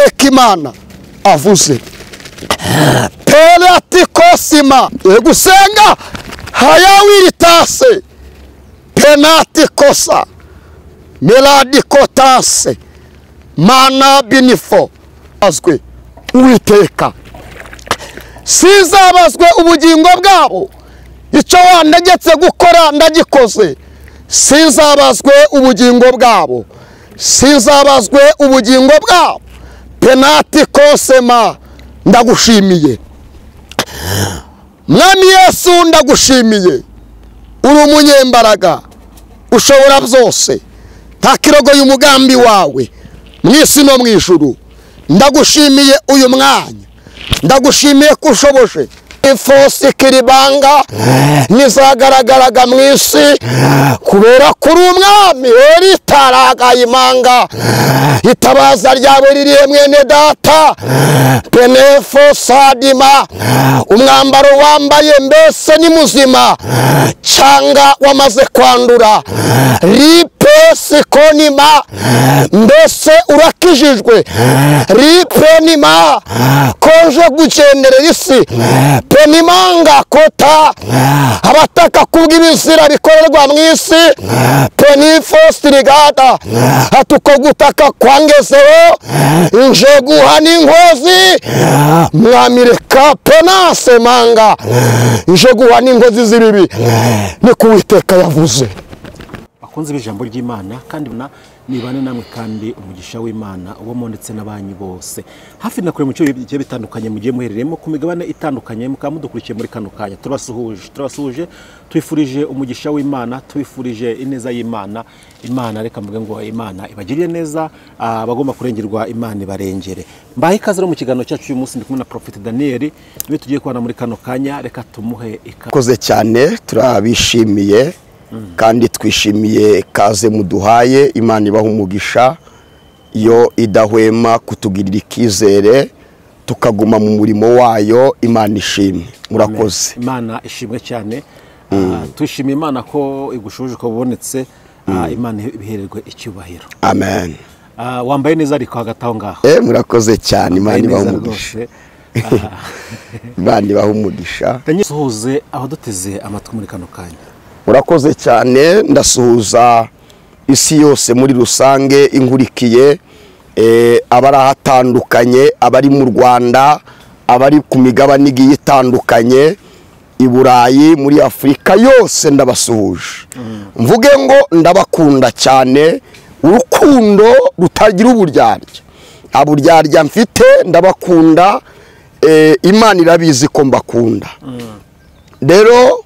Uwiteka Imana avuze. Peratikosima gusenga hayawiritase penatikosa meladikotase mana binifo azwe Uwiteka. Sizabazwe ubugingo bwabo, icyo wandegetse gukora ndagikoze. Sizabazwe ubugingo bwabo, sizabazwe ubugingo bwabo. Penatikosema ndagushimiye Mwami Yesu, ndagushimiye. Uri umunyembaraga, ushobora byose, nta kirogo y'umugambi wawe mu isi no mu ijuru. Ndagushimiye uyu mwanya, ndagushimiye ko ushoboje. Ifosi kiribanga nizagaragaraga mu isi kubera kuri umwami eritaragayimanga. Itabaza ryawe riri mwene data penefo sadima. Umwambaro wambaye mbese ni muzima cyangwa wamaze kwandura? Ripesikonima mbese urakijijwe? Ripenima koje gukenderera isi penimanga kota abataka kubw'ibizira bikorerwa mu isi penifostirigada atuko gutaka kwangezeho nje guhana inkozi mwamireka penase manga nje guhana inkozi z'ibibi. Niko Uwiteka yavuze. Bakunze ijambo ry'Imana kandi nibane namwe, kandi umugisha w'Imana uwo ndetse n'abanyu bose hafi na kure mu cyo bigiye bitandukanye mugiye muhereremo ku migabane itandukanye mukamudukurikiye muri kano kanya. Turabasuhuje, twifurije umugisha w'Imana, twifurije ineza y'Imana. Imana reka mvuge ngo Imana ibagiriye neza, abagomba kurengerwa Imana ibarengere. Mbahe ikaze mu kiganiro cyacu uyu munsi, ndi kumwe na Prophet Daniel, niwe tugiye kubana muri kano kanya. Reka tumuhe ikaze. Koze cyane, turabishimiye kandi twishimiye kaze muduhaye. Imana ibaha umugisha yo idahwema kutugirira ikizere tukaguma mu murimo wayo. Imana ishimwe, murakoze. Imana ishimwe cyane. Twishimiye Imana ko igushuje ko bubonetse. Imana ibihererwe icyubahiro. Amen. Wambaye neza ariko hagati aho ngaho. Murakoze cyane. Imana ibaha umugisha. Imana ibaha umugisha. Suhuze abaduteze amatwi muri kano kanya. Murakoze cyane. Ndasuhuza isi yose muri rusange inkurikiye, abari ahatandukanye, abari mu Rwanda, abari ku migabane igiye itandukanye, i Burayi, muri Afurika yose ndabasuhuje. Mvuge ngo ndabakunda cyane, urukundo rutagira uburyarya. Nta buryarya mfite, ndabakunda. Imana irabizi ko mbakunda. Rero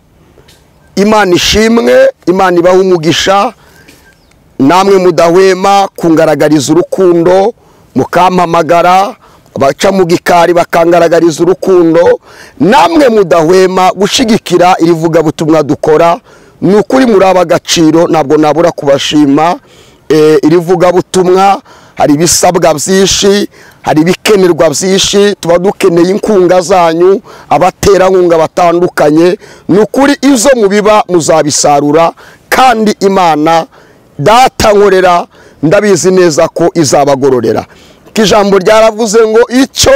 Imana ishimwe, Imana ibaha umugisha. Namwe mudahwema kungaragariza urukundo, mukampamagara, abaca mu gikari bakangaragariza urukundo. Namwe mudahwema gushigikira irivuga butumwa dukora. Ni ukuri muri abagaciro, ntabwo nabura kubashima. Irivuga butumwa hari ibisabwa byinshi, hari ibikenerwa byinshi, tuba dukeneye inkunga zanyu, abaterankunga batandukanye. Ni ukuri izo mubiba muzabisarura, kandi Imana data nkorera ndabizi neza ko izabagororera. Ijambo ryaravuze ngo icyo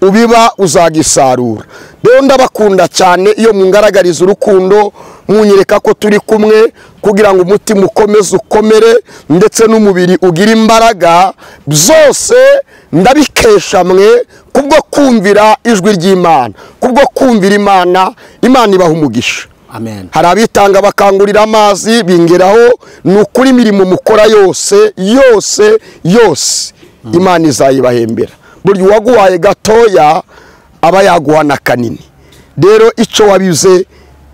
ubiba uzagisarura. Rero ndabakunda cyane iyo mungaragariza urukundo, munyereka ko turi kumwe kugira ngo umutima ukomeze ukomere ndetse n'umubiri ugire imbaraga. Byose ndabikesha mwe kubwo kumvira ijwi ry'Imana, kubwo kumvira Imana. Imana ibaha umugisha. Amen. Hari abitanga bakangurira amazi bingeraho. Ni ukuri imirimo mukora yose yose yose Imana izayibahembera. Burya uwaguhaye gatoya aba yaguha na kanini. Rero icyo wabize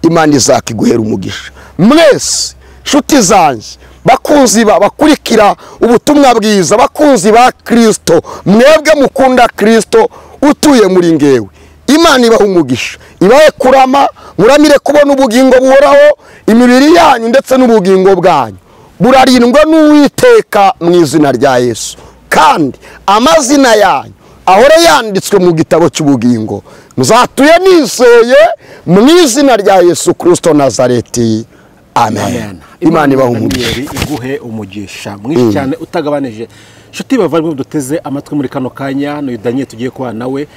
Imana izakiguhera umugisha. Mwese nshuti zanjye, bakunzi bakurikira ubutumwa bwiza, bakunzi ba Kristo, mwebwe mukunda Kristo utuye muri ngewe, Imana ibaha umugisha, ibahe kurama, muramire kubona ubugingo buhoraho. Imibiri yanyu ndetse n'ubugingo bwanyu burarindwa n'Uwiteka mu izina rya Yesu, kandi amazina yanyu ahore yanditswe mu gitabo cy'ubugingo. Muzatuye nizeye mu izina rya Yesu Kristo Nazareti. Amen. Imana ibahe umugisha, iguhe umugisha mwinshi cyane utagabanije. Nshuti bavandimwe duteze amatwi muri kano kanya, n'uyu Daniel tugiye kubana nawe,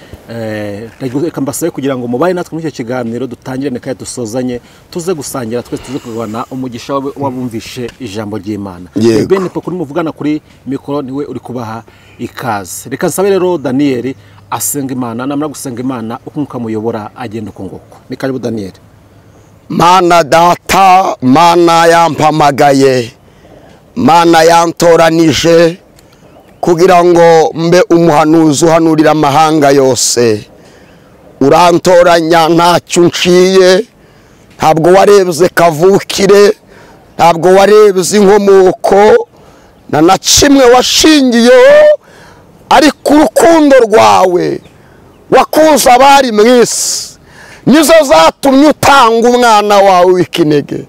reka mbasabe kugira ngo mubaye natwe muri icyo kiganiro, dutangirane kandi dusozanye, tuze gusangira twese, tuze kugabana umugisha wabumvishe ijambo ry'Imana. Yego. Ben kuri muvugana kuri mikoro niwe uri kubaha ikaze. Reka nsabe rero Daniel asenga Imana, namara gusenga Imana uko Umwuka amuyobora agenda uko nguko. Ni karibu Daniel. Mana data, Mana yampamagaye, Mana yantoranije kugira ngo mbe umuhanuzi uhanurira amahanga yose. Urantoranya ntacyo unciye, ntabwo warebye kavukire, ntabwo warebye inkomoko, na kimwe washingiyeho, ariko urukundo rwawe wakunze abari mu isi nizo zatumye utanga umwana wawe w'ikinege,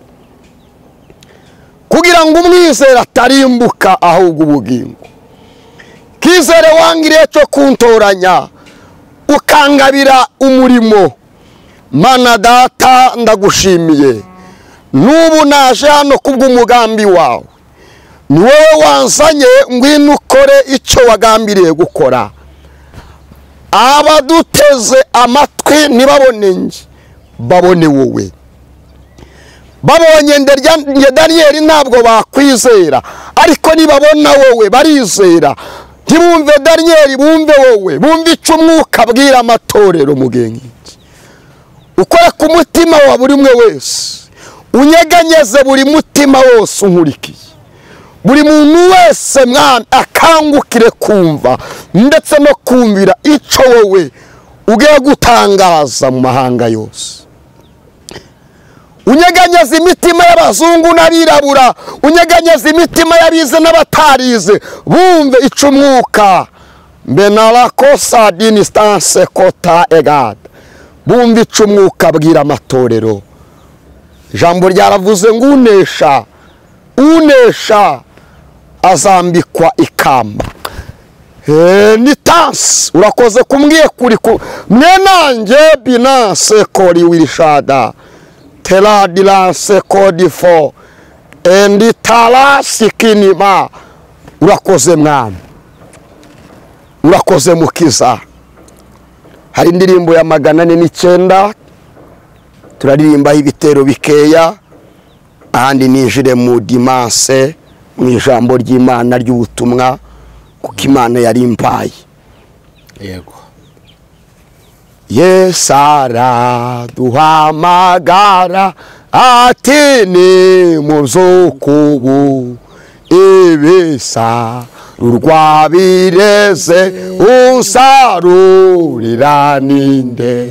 kugira ngo umwizere atarimbuka ahubwo ubugingo. Kizere wangiriye cyo kuntoranya ukangabira umurimo. Mana data, ndagushimiye. N'ubu naje hano kubw'umugambi wawe, ni wowe wanzanye, ngwino ukore icyo wagambiriye gukora. Abaduteze amatwi ntibabone njye, babone wowe. Babonye nge Daniel ntabwo bakwizera, ariko nibabona wowe barizera. Ntibumve Daniel, bumve wowe, bumve icyo Umwuka abwira amatorero. Mugenzi, ukore ku mutima wa buri umwe wese, unyeganyeze buri mutima wose unkurikiye. Buri muntu wese mwana akangukire kumva ndetse no kumvira icyo wowe ugiye gutangaza mu mahanga yose. Unyeganyeze imitima y'abazungu n'abirabura, unyeganyeze imitima y'abize n'abatarize, bumve icyo Umwuka benarakosa dinistanse kota egad, bumve icyo Umwuka abwira amatorero. Ijambo ryaravuze ngo unesha, unesha azambikwa ikamba. Ni tansi urakoze kumbwiye kuri mwenange binanse kori wirishada teradilanse kodi fo endi tarasikinima. Urakoze mwami, urakoze mukiza. Hari indirimbo ya 409 turaririmbaho ibitero bikeya, ahandi ninjire mu dimanse mu ijambo ry'Imana ry'ubutumwa, kuko Imana yari impaye. Yego. Yesu araduhamagara ati ni muzukubu ibisa rurwabireze unsarurira ninde.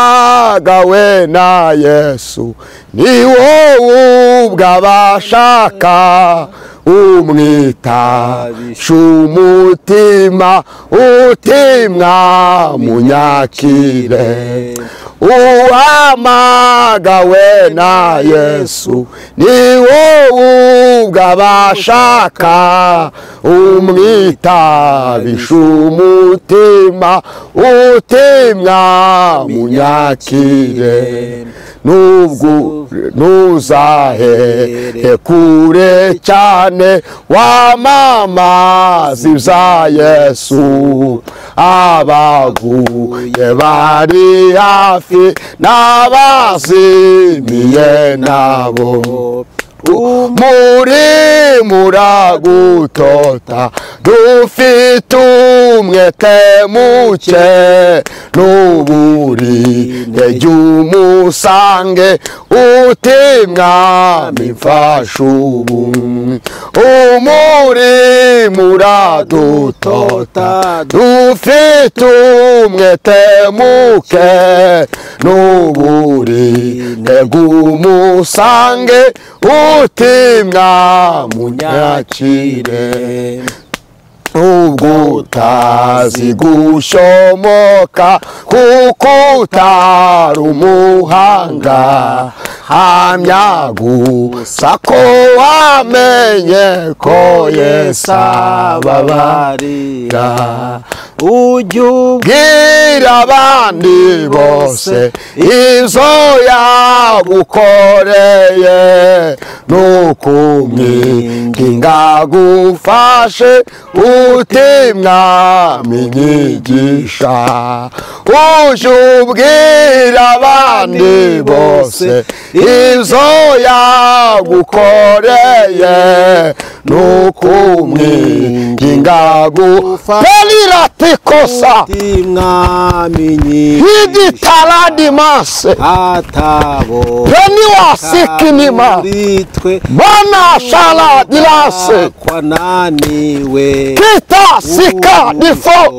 Uhamagawe na Yesu ni wowe ubwabashaka, umwita umutima utimwa munyakire. Uhamagawe na Yesu ni wowe ubwabashaka, umwita umutima utimwa munyakire. Nubwo ntuzahere kure cyane wamamaza ibya Yesu, abaguye bari hafi n'abazimiye nabo. Muri muragutota dufite umwete muke, n'uburi umusange uti mwami mfasha ubu. Umuri muradutota dufite umwete muke, n'uburi umusange uti mwamunyakire. Ubwo utazi gushomoka kuko utari umuhanga, hamya gusa ko wamenye ko Yesu ababarira. Ujye ubwira abandi bose izo yagukoreye, nukumwinginga gufashe uti mwami nyigisha. Ujye ubwira abandi bose izo yagukoreye, nukumwinginga gufashe kosa hiditaladimase peniwasikinima bana shaladilase kita sika nifo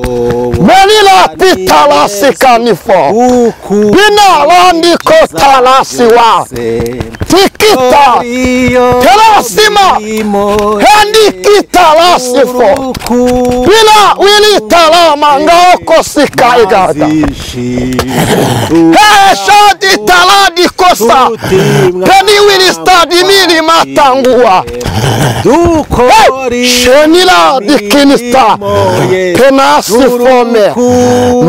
melila titalasika nifo binalandikotalasiwa tikita telasima hendikitalasifo bila wilitalamanga okosika igada heshaditaladikosa peniwilistadimili matangua shenila dikinista penasifome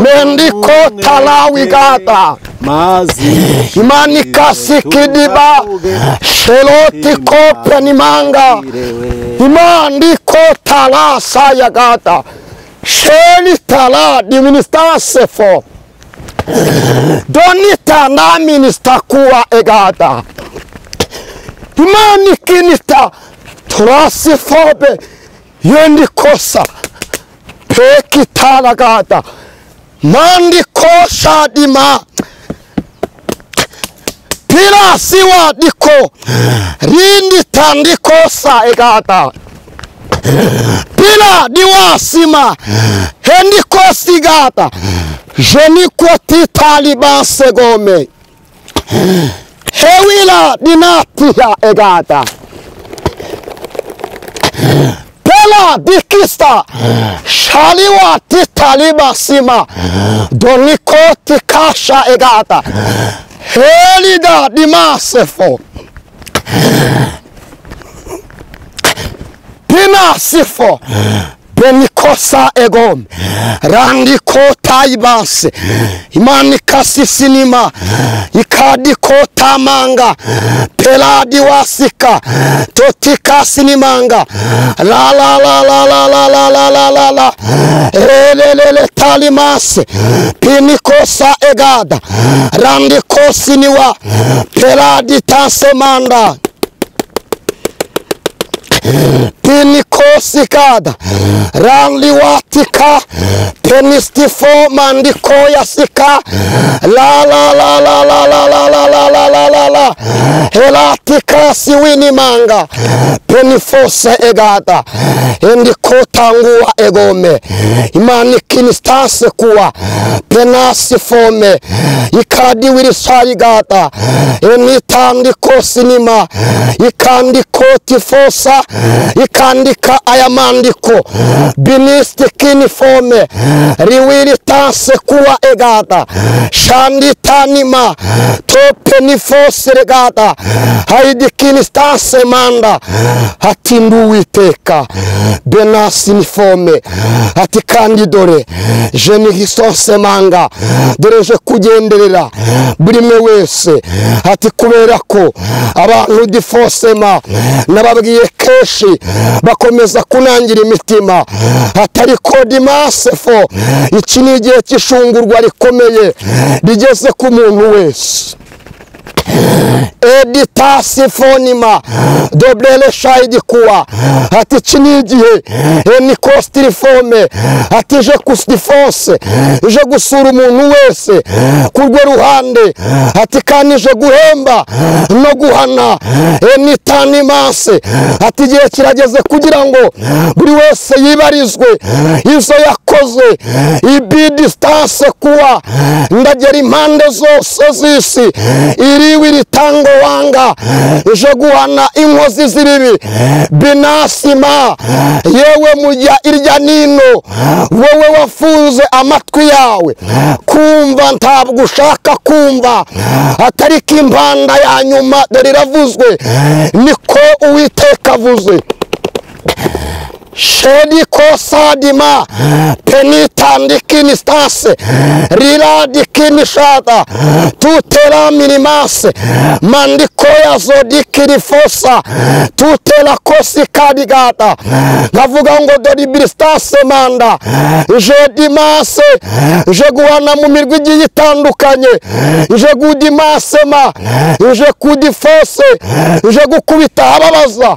mendikotalawigata imanikasikidiba shelotikopenimanga imandikotalasayagata shelitala diministasefo donita na minista kuwa egata imanikinita trasifobe yendikosa pekitalagata mandikosha dima pirasiwa diko rindi tandikosa egata pila diwasima hendikosigata jenikoti taliban segome hewila dinatia egata pela dikista shaliwa titaliba sima donikoti kasha egata helida dimasefo pinasifo benikosa egom randikota ibase imanikasisinima ikadikota manga peladiwasika totikasinimanga la la la la la la la la la la la elelele talimase pinikosa egada randikosiniwa peladitasemanda pinikosikada ranliwatika penistifo mandikoyasika la la la la la la la la la la la la la helatika siwinimanga penifose egata endikotangua egome imanikinistase kuwa penasifome ikadiwirisayigata enitandikosinima ikandikotifosa ikandika aya mandiko binistikiniforme riwiritanse kuwa egata shanditanima topenifose regata haidikinistase manda hatinduwiteka benasiniforme ati kandi dore jenihisonse manga dore je kugenderera buri mwe wese ati kubera ko abantu difosema nababwiye kenshi bakomeza kunangira imitima atari kodimasefo. Iki ni igihe cy'ishungurwa rikomeye rigeze ku muntu wese. Editasifonima doblele shahidi kuwa ati iki ni igihe enikostirifome ati je kusdifose je gusura umuntu wese kurwo ruhande ati kandi je guhemba no guhana enitanimase ati igihe kirageze kugira ngo buri wese yibarizwe izo yakoze ibidistance kuwa ndagera impande zose z'isi iriwe ritango wanga je guhana inkozi z'ibibi binasima yewe mujya irya nino wowe wafunze amatwi yawe kumva ntabwo ushaka kumva atari kimpanda ya nyuma dore iravuzwe niko Uwiteka avuze. Shedi kosadima penitandikini stase riradikini shada tutela minimase mandikoya zodikiri fosa tutela kosi kadigata. Navuga ngo dori bristase manda jedimase je guhana mu mirwi igiye itandukanye, je gudimasema, je kudifose, je gukubita ababaza,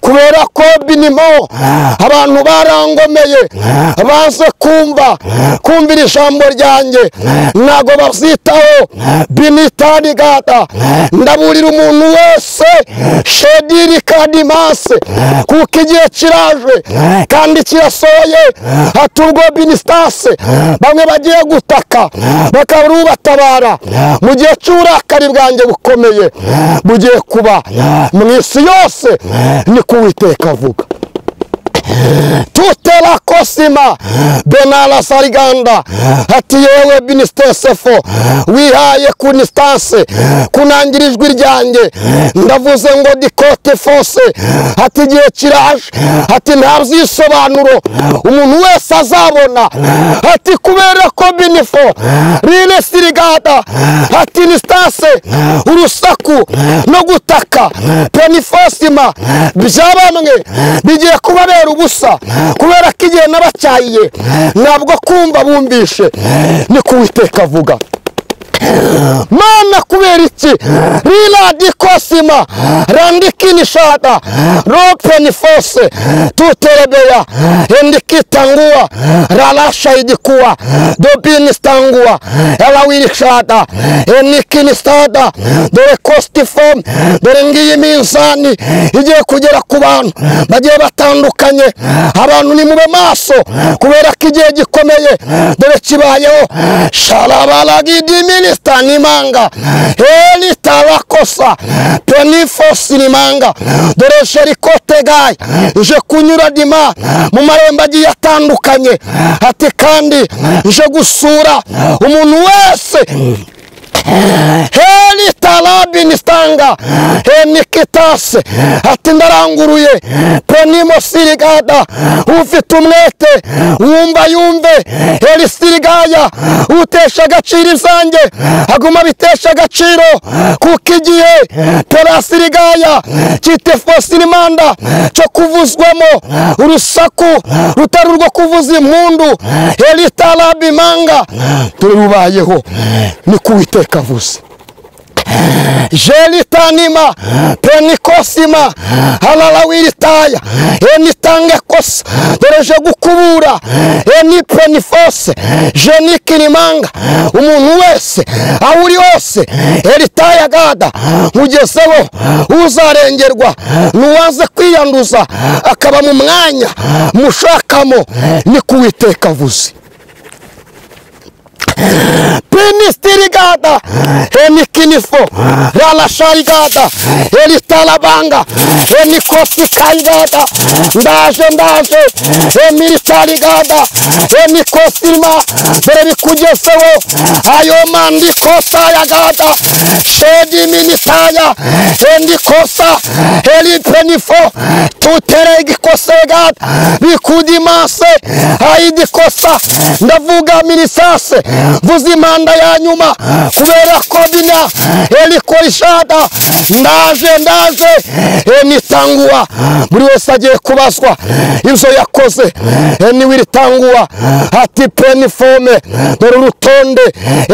kubera ko binimo abantu barangomeye banze kumva kumvira ijambo ryanjye, ntago babyitaho. Binitarigata ndaburira umuntu wese shediri kadimase, kuko igihe kiraje kandi kirasohoye. Haturwo binistase bamwe bagiye gutaka bakarubatabara mu gihe cy'uburakari bwanjye bukomeye bugiye kuba mu isi yose, ni ko Uwiteka avuga. Tutela kosima benala sariganda ati yewe binistesefo wihaye kunistase kunangira ijwi ryanjye, ndavuze ngo dikote fose ati igihe kiraje, ati nta byisobanuro umuntu wese azabona, ati kubera ko binifo rine sirigada ati nistase urusaku no gutaka penifosima bya bamwe bigiye kubabera ubusa, kubera ko igihe nabacyayiye ntabwo kumva bumvishe, ni ko Uwiteka avuga. Mana kubera iki rila dikosima randikinishada ropenifose tuterebeya endikitangua ralasha idikuwa dobinistangua elawirishada enikinistada dore kostifom dore ngiyi minzani igiye kugera ku bantu bagiye batandukanye. Abantu ni mube maso kubera ko igihe gikomeye dore kibayeho. Shalabalagidimini nimanga elitalakosa penifosi nimanga dore jerikotegaye je kunyura dima mu marembo agiye atandukanye, ati kandi je gusura umuntu wese helitalabinistanga enikitase ati ndaranguruye penimosirigada ufite umwete wumva yumve helisirigaya utesha agaciro izanjye aguma bitesha agaciro, kuko igihe perasirigaya kitefosirimanda cyo kuvuzwamo urusaku rutari urwo kuvuza impundu helitalabimanga turubayeho, ni ko Uwiteka avuze. Jelitanima penikosima halalawilitaya enitange kosa dore je gukubura eni penifose jenikirimanga umuntu wese aho uri hose elitaya gada ugezeho uzarengerwa nuwaze kwiyanduza akaba mu mwanya mushakamo, ni ko Uwiteka avuze. Pinistirigada enikinifo ralasharigada elitalabanga enikosikaigada ndaje ndaje emiritarigada enikosirima dore bikugezeho ayo mandikosayagada shediminitaya endikosa elipenifo tuteregikosegada bikudimase aidikosa ndavuga minisase vuza imanda ya nyuma kubera ko bina elikorishada ndaje ndaje enitangua buri wese agiye kubazwa ibyo yakoze eniwiritangua ati penifome dore urutonde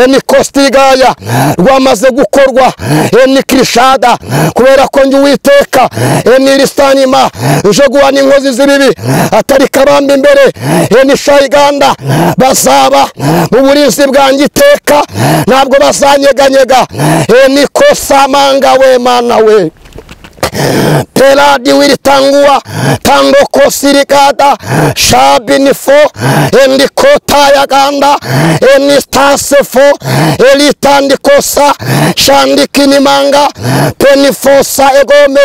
enikostigaya rwamaze gukorwa enikirishada kubera ko njye Uwiteka eniristanima nje guhana inkozi z'ibibi atari kabamba imbere enishayiganda bazaba mu burinzi bwanjye iteka ntabwo bazanyeganyega enikosamanga we mana we Peladi wiritangua tangoko sirikada shabinifo endikota yaganda enistasefo elitandikosa shandikinimanga penifosa egome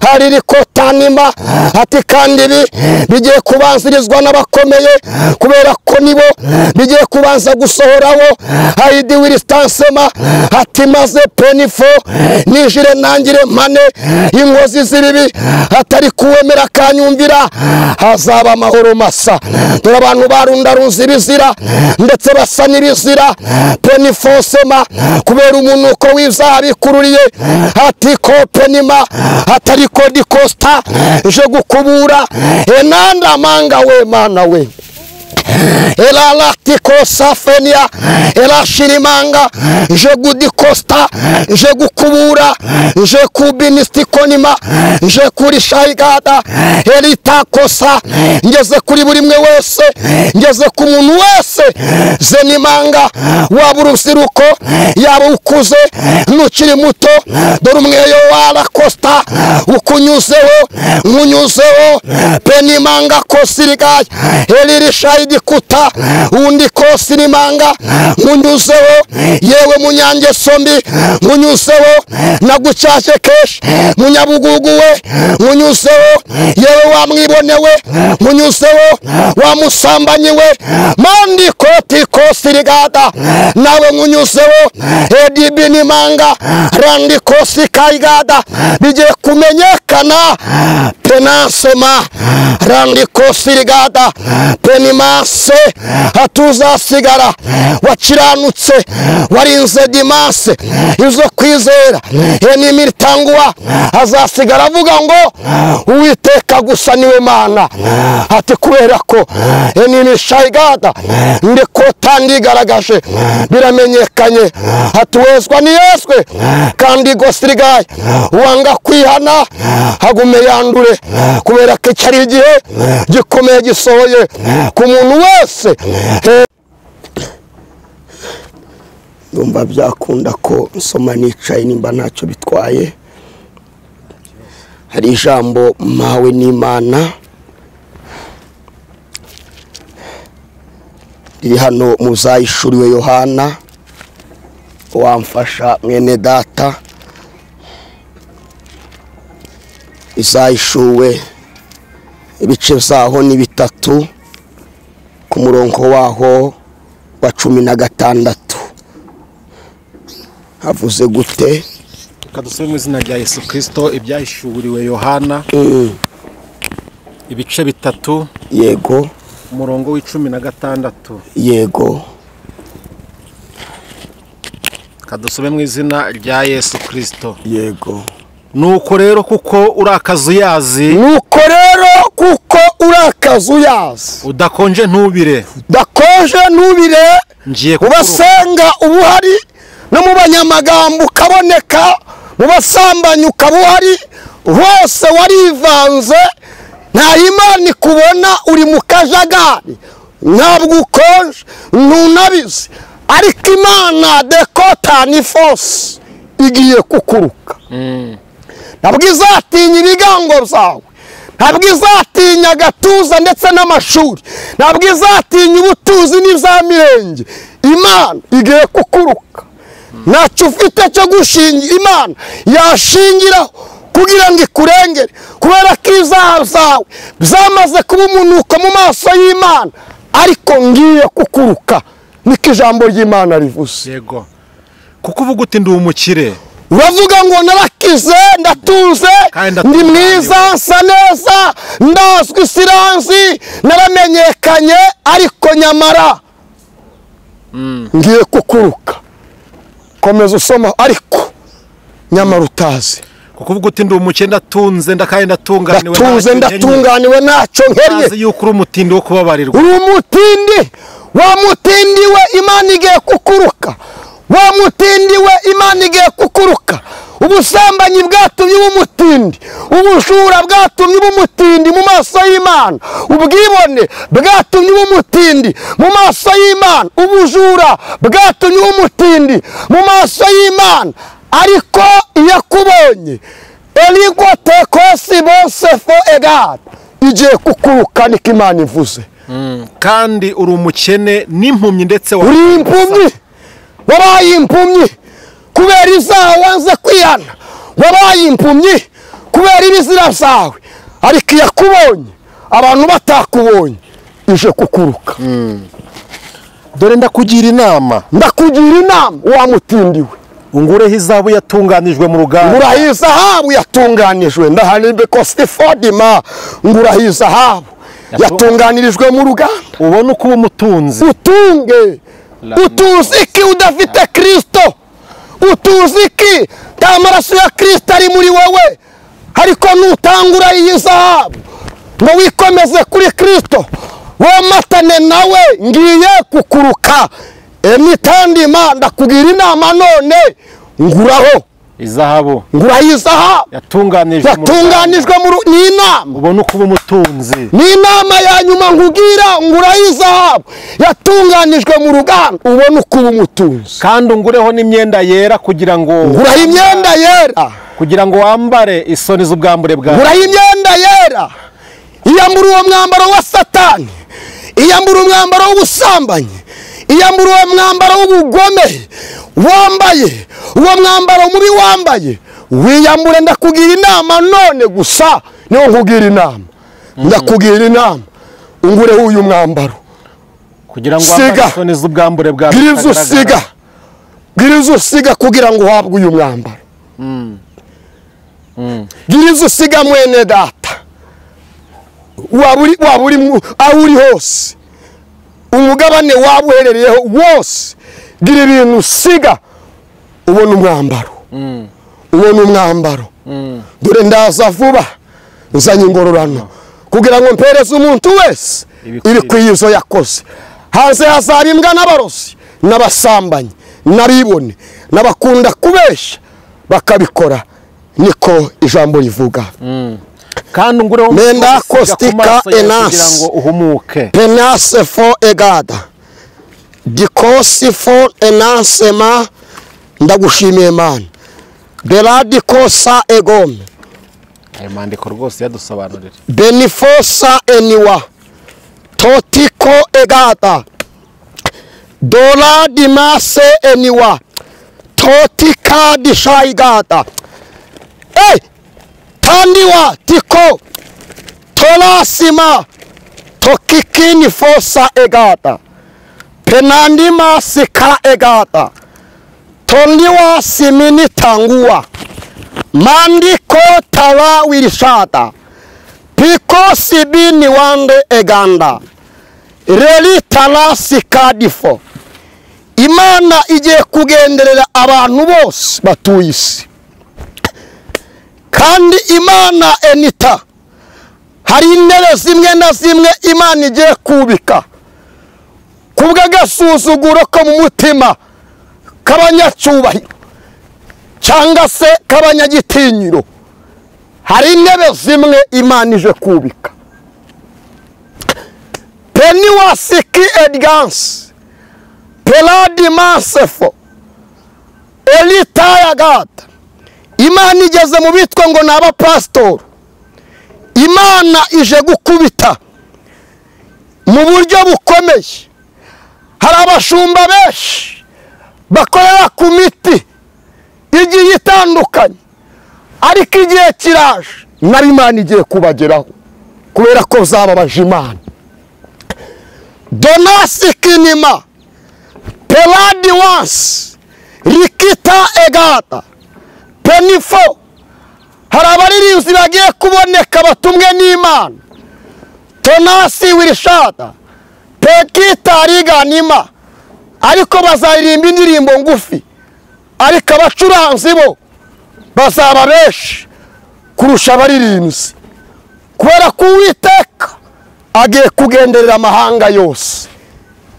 haririkotanima ati kandi ibi bigiye kubanzirizwa n'abakomeye kubera ko nibo bigiye kubanza gusohoraho haidi wiristansema hatimaze penifo nijire nangire mane inkozi z'ibibi hatari kuwemera kanyumvira hazaba amahoro masa. Dore abantu barundarunze ibizira ndetse basa n'ibizira penifosema kubera umunuko w'ibyaha bikururiye hati ko penima hatari ko dikosta je gukubura enanda manga we mana we ela latiko safenia ela shirimanga je gudikosta je gukubura je kubinistikonima je kuri shaigada elitakosa ngeze kuri buri mwe wese ngeze ku muntu wese zenimanga waburusiruko yaba ukuze nukiri muto dore umweyo wala kosta ukunyuzeho nkunyuzeho penimanga kosirigaye elirishaidi kuta undi kosirimanga nkunyuzeho yewe munyange sombi nkunyuzeho nagucyashye keshi munyabugugu we nkunyuzeho yewe wamwibonewe nkunyuzeho wamusambanyi we mandi koti kosirigada nawe nkunyuzeho edibinimanga randi kosikaigada bigiye kumenyekana penansema randi kosirigada penimase hatuzasigara wakiranutse warinze dimase izo kwizera enimirtangwa azasigara avuga ngo Uwiteka gusa niwe Mana ati kubera ko enimishaigada ndiko tandigaragaje biramenyekanye hatuwezwa ni Yesu kandi gosirigaye wanga kwihana hagume yandure kubera ko cyari igihe gikomeye gisohoye ku muntu wese. Ndumva byakunda ko nsoma nicaye nimba ntacyo bitwaye. Hari ijambo mpawe n'Imana riri hano muzayishuriwe Yohana wamfasha mwene data izayishuwe ibice zaho ni 3 ku murongo waho wa 16 havuze gute? Kadusome mu izina rya Yesu Kristo ibyahishuriwe Yohana ibice 3 yego umurongo wa16 yego. Kadusome mu izina rya Yesu Kristo yego. Nuko rero kuko urakazuyazi nuko rero kuko urakazuyazi udakonje ntubire udakonje ntubire ngiye ubasenga ubuhari no mu banyamagambo ukaboneka mu basambanyi ukabuhari hose warivanze nta Imana ikubona uri mu kajagari ntabwo ukonje ntunabizi ariko Imana dekota ni force igiye kukuruka. Ntabwo izatinya ibigango byawe, ntabwo izatinya agatuza ndetse n'amashuri, ntabwo izatinya ubutuzi n'ibyamirenge. Imana igiye kukuruka. Ntacyo ufite cyo gushingira Imana yashingiraho kugira ngo ikurengere kubera ko ibyaha byawe byamaze kuba umunuko mu maso y'Imana ariko ngiye kukuruka niko ijambo ry'Imana rivuze. Yego. Kuko uvuga uti ndi umukire uravuga ngo narakize ndatunze ndi mwiza nsa neza ndazwi siranzi naramenyekanye ariko nyamara ngiye kukuruka. Komeza usoma ariko nyamara utazi. Kuko uvuga uti ndi umukire ndatunze ndakaye ndatunganiwe ndatunze ndatunganiwe ntacyo nkennye utazi yuko uri umutindi wo kubabarirwa. Uri umutindi wa mutindi we Imana igiye kukuruka wa mutindi we Imana igiye kukuruka. Ubusambanyi bwatumye umutindi, ubujura bwatumye umutindi mu maso y'Imana, ubwibone bwatumye umutindi mu maso y'Imana, ubujura bwatumye umutindi mu maso y'Imana ariko yakubonye eligo tekosi bosefo egad igiye kukuruka niko Imana ivuze. Kandi uri umukene n'impumyi ndetse uri impumyi wabaye impumyi kubera ibyaha wanze kwihana, wabaye impumyi kubera ibizira byawe ariko yakubonye abantu batakubonye ije kukuruka. Dore ndakugira inama. Ndakugira inama wa mutindiwe. Ungureho izahabu yatunganijwe mu ruganda. Nguraho izahabu yatunganijwe ndaharimbe kostifodima. Nguraho izahabu yatunganirijwe mu ruganda. Ubone uko uba umutunzi. Utunge. Utuzi iki udafite Kristo? Utuzi iki nta maraso ya Kristo ari muri wowe? Ariko nutangura iyi zahabu ngo wikomeze kuri Kristo, womatane nawe, ngiye kukuruka. Emitandima ndakugira inama none, nguraho izahabu. Nguraho izahabu yatunganijwe mu ni inama. Ubone uko uba umutunzi. Ni inama ya nyuma nkugira, nguraho izahabu yatunganijwe mu ruganda, ubone uko uba umutunzi. Kandi ungureho n'imyenda yera kugira ngo nguraho imyenda yera kugira ngo wambare isoni z'ubwambure bwawe. Nguraho imyenda yera. Iyambura uwo mwambaro wa Satani, iyambura umwambaro w'ubusambanyi, iyambura uwo mwambaro w'ubugome wambaye, uwo mwambaro mubi wambaye, wiyambure. Ndakugira inama none gusa, niwo nkugira inama. Ndakugira inama ungureho uyu mwambaro kugira ngo wambare isoni z'ubwambure bwawe. Gira inzu usiga kugira ngo uhabwe uyu mwambaro. Gira inzu usiga mwene data. Waba uri aho uri hose, umugabane waba uherereyeho wose, gira ibintu usiga ubona umwambaro. Ubona umwambaro. Dore ndaza vuba nzanye ingororano kugira ngo mpereze umuntu wese ibikwiye izo yakoze. Hanze hazaba imbwa n'abarozi n'abasambanyi n'abibone n'abakunda kubeshya bakabikora, niko ijambo rivuga. Kandi ungureho menda kostika kugira ngo uhumuke. Penase fo egada dikosi fo enansema. Ndagushimiye Mana. Beladikosa egome. Ayo mandiko rwose yadusobanurira. Benifosa eniwa totiko egada dola dimase eniwa totika dishaigada. Tandiwa tiko tolasima tokikini fosa egata penandima sika egata tondiwa simini tangua mandiko tawa wirishata piko sibini wande eganda reli tala sikadifo. Imana igiye kugenderera abantu bose batuye isi. Kandi Imana enita hari intebe zimwe na zimwe Imana igiye kubika kubw'agasuzuguro ko mu mutima k'abanyacyubahiro cyangwa se k'abanyagitinyiro. Hari intebe zimwe Imana ije kubika. Peniwasiki edgans peladimasefo elitayagata. Imana igeze mu bitwa ngo ni abapasitori. Imana ije gukubita mu buryo bukomeye. Hari abashumba benshi bakorera ku miti igiye itandukanye, ariko igihe kiraje nari Imana igiye kubageraho kubera ko zababaje Imana. Donasi kinima peladi wansi rikita egata penifo. Hari abaririmbyi bagiye kuboneka batumwe n'Imana. Tonasi wirishata pekita riganima, ariko bazaririmba indirimbo ngufi, ariko abacuranzi bo bazaba benshi kurusha abaririmbyi, kubera ko Uwiteka agiye kugenderera amahanga yose.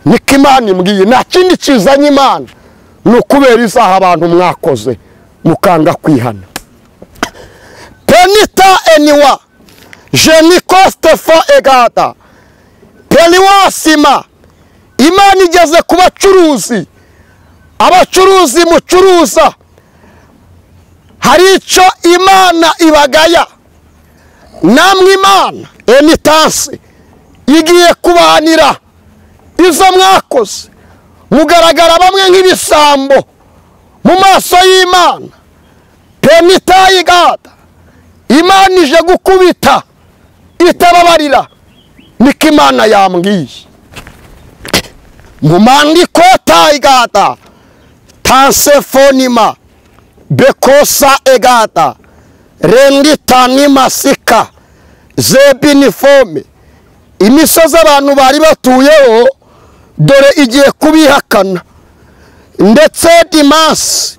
Niko Imana imbwiye. Nta kindi kizanye Imana ni ukubera izaha abantu mwakoze mukanga kwihana. Penita eniwa jenikostefo egata peliwasima. Imana igeze ku bacuruzi. Abacuruzi mucuruza, hari icyo Imana ibagaya. Namwe Imana enitansi igiye kubahanira izo mwakoze. Mugaragara bamwe nk'ibisambo mu maso y'Imana. Penitayigata. Imana ije gukubita itababarira, niko Imana yambwiye. Mu mandiko taigata tansefonima bekosa egata renditanima sika zebinifome. Imisozi abantu bari batuyeho dore igiye kubihakana, ndetse dimasi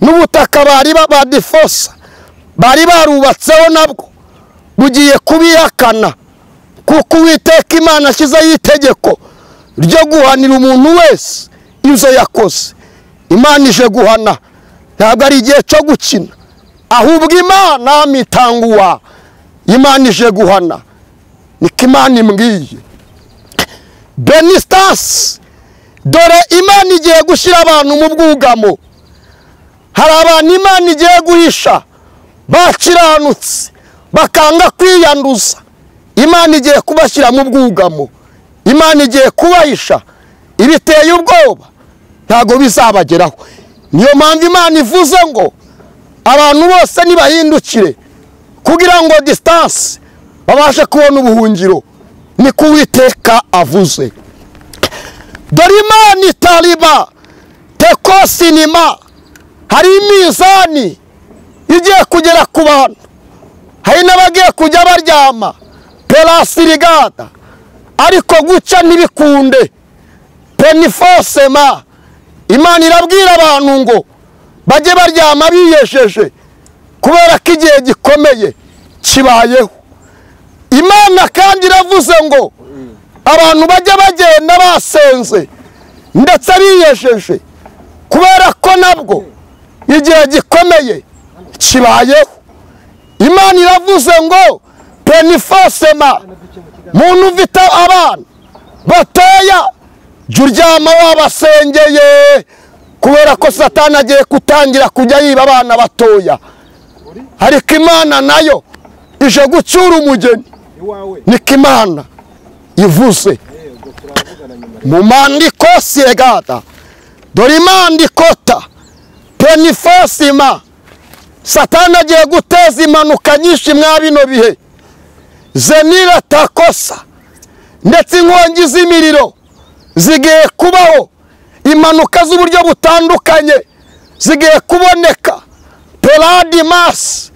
n'ubutaka bari badifosa bari barubatseho nabwo bugiye kubihakana, kuko Uwiteka Imana ashyizeho itegeko ryo guhanira umuntu wese ibyo yakoze. Imana ije guhana, ntabwo ari igihe cyo gukina, ahubwo Imana mitanguwa. Imana ije guhana, niko Imana imbwiye. Benistas, dore Imana igiye gushyira abantu mu bwugamo. Hari abantu Imana igiye guhisha bakiranutse bakanga kwiyanduza. Imana igiye kubashyira mu bwugamo, Imana igiye kubahisha ibiteye ubwoba, ntago bizabageraho. Niyo mpamvu Imana ivuze ngo abantu bose nibahindukire kugira ngo distance babashe kubona ubuhungiro. Niko Uwiteka avuze. Dore Imana itariba tekosinima. Hari imizani igiye kugera ku bantu, hari n'abagiye kujya baryama perasirigata, ariko guca ntibikunde. Penifosema, Imana irabwira abantu ngo bajye baryama biyejeje, kubera ko igihe gikomeye kibayeho. Imana kandi iravuze ngo abantu bajye bagenda basenze ndetse biyejeje, kubera ko nabwo igihe gikomeye kibayeho. Imana iravuze ngo penifosema, muntu ufite abana batoya jya uryama wabasengeye, kubera ko Satani agiye gutangira kujya yiba abana batoya. Ariko Imana nayo ije gucyura umugeni, niko Imana ivuze. Mu mandiko siegata, dore Imana ikota penifosima. Satani agiye guteza impanuka nyinshi mwa bino bihe, zenira takosa, ndetse inkongi z'imiriro zigiye kubaho, impanuka z'uburyo butandukanye zigiye kuboneka. Peradimas,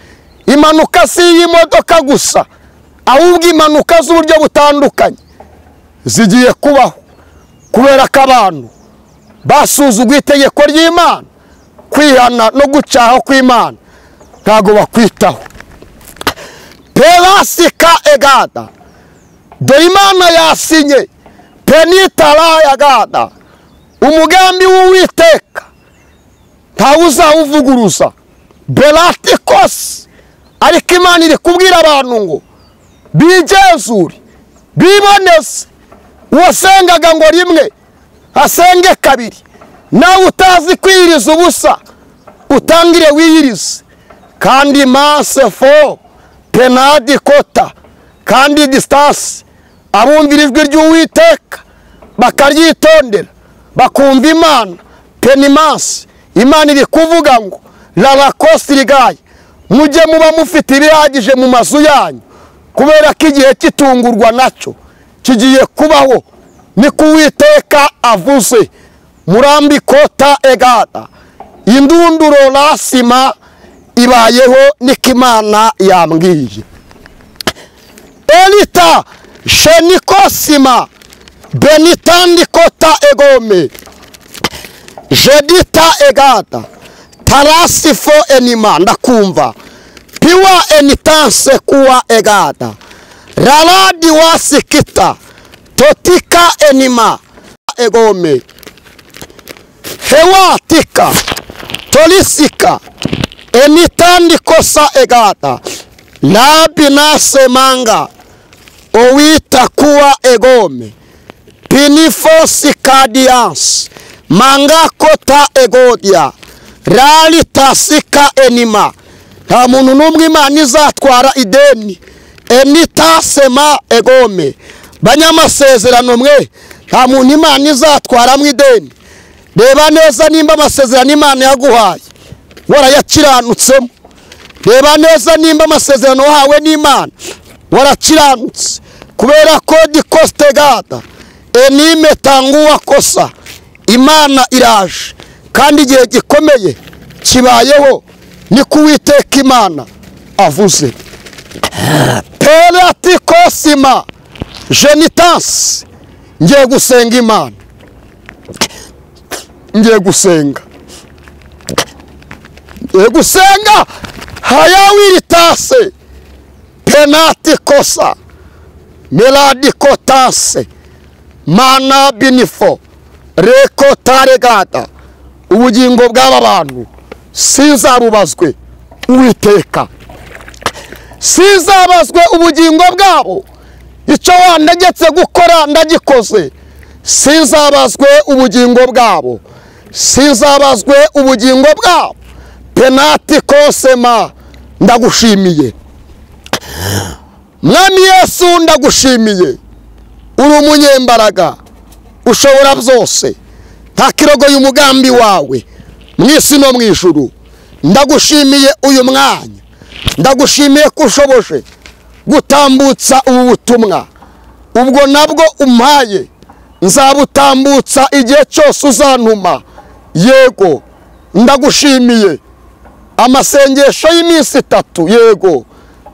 impanuka si y'imodoka gusa, ahubwo impanuka z'uburyo butandukanye zigiye kubaho, kubera ko abantu basuzuguye itegeko ry'Imana. Kwihana no gucaho kw'Imana ntago bakwitaho. Perasika egada, dore Imana yasinye penitara yagada. Umugambi w'Uwiteka ntawuzawuvuguruza. Belatikos, ariko Imana iri kubwira abantu ngo bigenzure biboneze. Uwasengaga ngo rimwe asenge kabiri, nawe utazi kwiyiriza ubusa utangire wiyirize. Kandi manse fo penadi kota, kandi distance, abumvira ijwi ry'Uwiteka bakaryitondera bakumva Imana. Penimasi, Imana iri kuvuga ngo labakosirigaye, mujye muba mufite ibihagije mu mazu yanyu, kubera ko igihe kitungurwa nacyo kigiye kubaho. Niko Uwiteka avuze. Murambi kota egata, indunduro lasima ibayeho, niko Imana yambwiye. Elita shenikosima benitandikota egome jedita egata tarasifo enima, ndakumva piwa enitanse kuwa egata raladi wasikita totika enima egome hewatika tolisika enitandikosa egata labinasemanga owita kuwa egome pinifosikadians manga kota egodia rali tasika enima. Nta muntu n'umwe Imana izatwara ideni. Enitasema egome, banyamasezerano mwe, nta muntu Imana izatwaramo ideni. Reba neza nimba amasezerano Imana yaguhaye warayakiranutse. Reba neza nimba amasezerano wahawe n'Imana warakiranutse, kubera ko dikostegata Enime tanguwa kosa. Imana iraje kandi igihe gikomeye kibayeho, ni kuwiteka Imana avuze. Peratikosima genitasi. Ngiye gusenga Imana, ngiye gusenga, ngiye gusenga. Hayawiritase penatikosa meladikotase mana binifo rekotaregata. Ubugingo bw'aba bantu sinzarubazwe Uwiteka, sinzabazwe ubugingo bwabo. Icyo wandegetse gukora ndagikoze. Sinzabazwe ubugingo bwabo, sinzabazwe ubugingo bwabo. Penatikosema, ndagushimiye Mwami Yesu, ndagushimiye. Uri umunyembaraga, ushobora byose, nta kirogo y'umugambi wawe mu isi no mu ijuru. Ndagushimiye uyu mwanya, ndagushimiye ko ushoboje gutambutsa ubu butumwa. Ubwo nabwo umpaye nzabutambutsa igihe cyose uzantuma. Yego, ndagushimiye. Amasengesho y'iminsi 3, yego,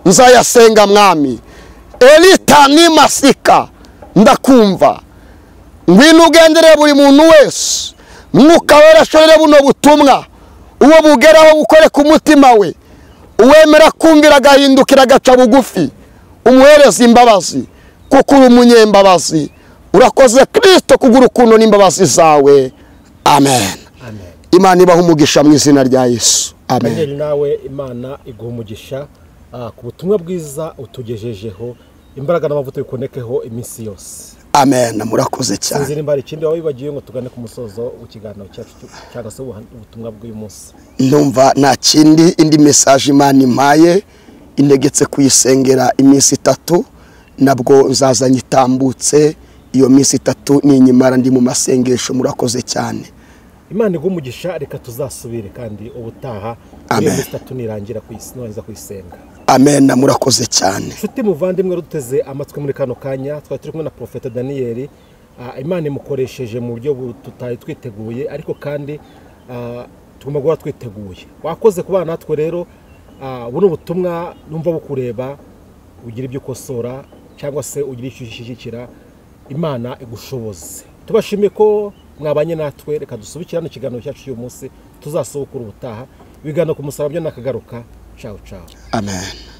nzayasenga Mwami. Elita ni masika, ndakumva. Ngwino ugendere buri muntu wese, Mwuka Wera ashorere buno butumwa, uwo bugeraho bukore ku mutima we. Uwemera kumvira agahindukira agaca bugufi, umuhereza imbabazi, kuko uri umunyembabazi. Urakoze Kristo kugura urukundo n'imbabazi zawe. Amen. Imana ibahe umugisha mu izina rya Yesu. Amen. Daniel, nawe Imana iguha umugisha ku butumwa bwiza utugejejeho. Imbaraga n'amavuta bikonekeho iminsi yose. Amen. Murakoze cyane. Sinzi nimba hari ikindi waba wibagiwe ngo tugane ku musozo w'ikiganiro cyacu cyangwa se ubutumwa bw'uyu munsi. Ndumva nta kindi, indi message Imana impaye integetse kuyisengera iminsi 3, nabwo nzaza nyitambutse iyo minsi 3 ninyimara ndi mu masengesho. Murakoze cyane. Imana iguhe umugisha, reka tuzasubire kandi ubutaha iyo minsi 3 nirangira kuyisenga kuyisenga. Amen. Murakoze cyane. Nshuti muvandimwe ruteze amatwi muri kano kanya, twari turi kumwe na Profeta Daniel. Imana imukoresheje mu buryo tutari twiteguye, ariko kandi tugomba guhora twiteguye. Wakoze kubana natwe rero. Buno butumwa numva bukureba, ugira ibyo ukosora cyangwa se ugira icyo ushyigikira, Imana igushoboze. Tubashimiye ko mwabanye natwe. Reka dusubikirane ikiganiro cyacu cy'uyu munsi, tuzasubukura ubutaha. Ibiganiro ku musaraba byo nakagaruka. Ciao ciao. Amen.